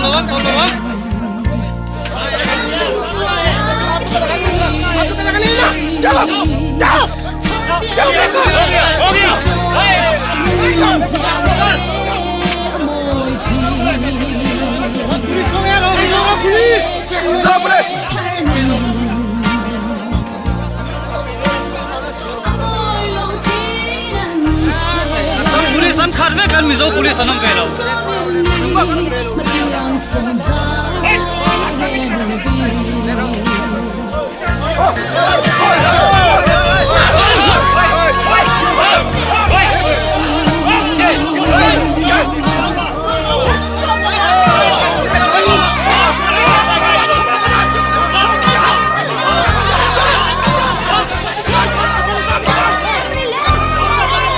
lo ang tawlh lo ang. Assam police an khat vek an Mizo police an awm ve lo.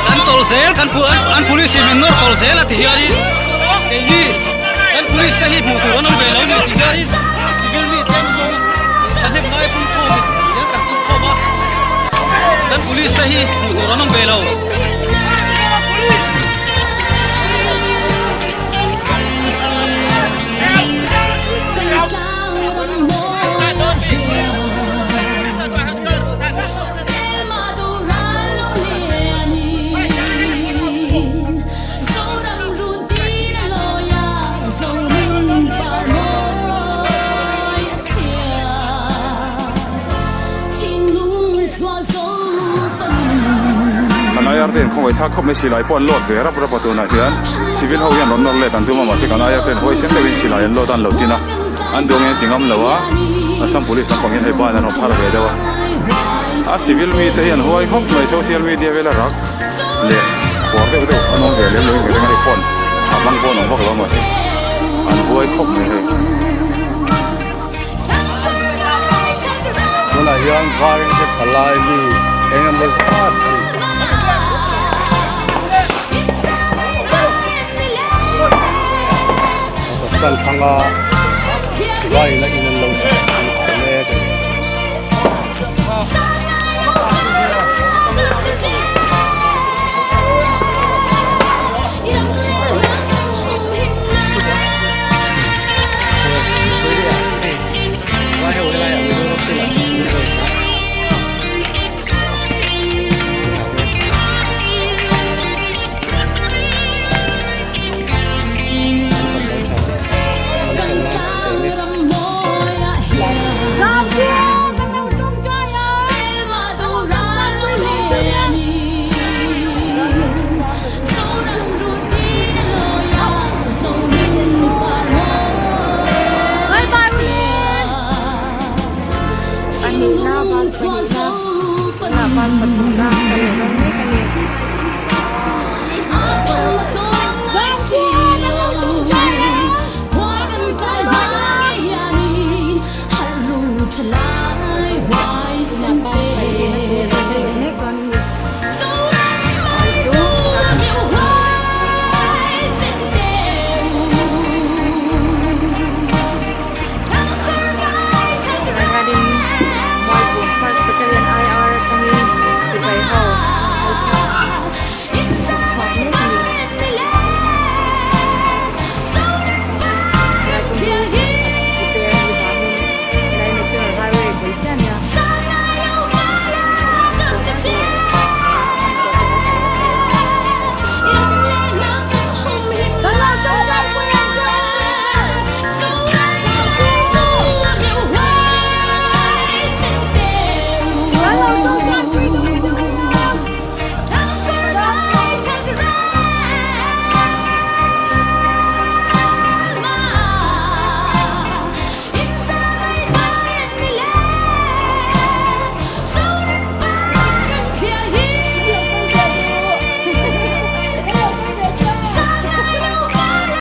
Kan tawlh zel kan an police in min nawr tawlh zel a ti hianin keini kan police te hi hmuh tur an awm ve lo ni ti hianin civil mi te thahnem ngai pum khawm in hian kan pum khawm a kan police te hi hmuh tur an awm ve lo. Kan IR te in khawngaih thlak khawp mai silai pawh an load ve rap rap a tunah hian civil ho hian rawn nawr let an tum a mahse kan IR te in huaisen deuhin silai an load a an lo tin a an duang in an ti ngam lo a Assam police lampang hian hei ban an rawn phar ve deuh a a civil mi te hi an huai khawp mai social media vela rak leh pawr deuh deuh an awm ve lem lo in ka ring a hei phone tha hmang pawh an awm vak lo a mahse an huai khawp mai hei. Tunah hian varin te palai mi eng emaw zat hi kan thlang a vain a in an lo an au mek a ni. Pahnihna ban pahnihna tunah ban pathumna.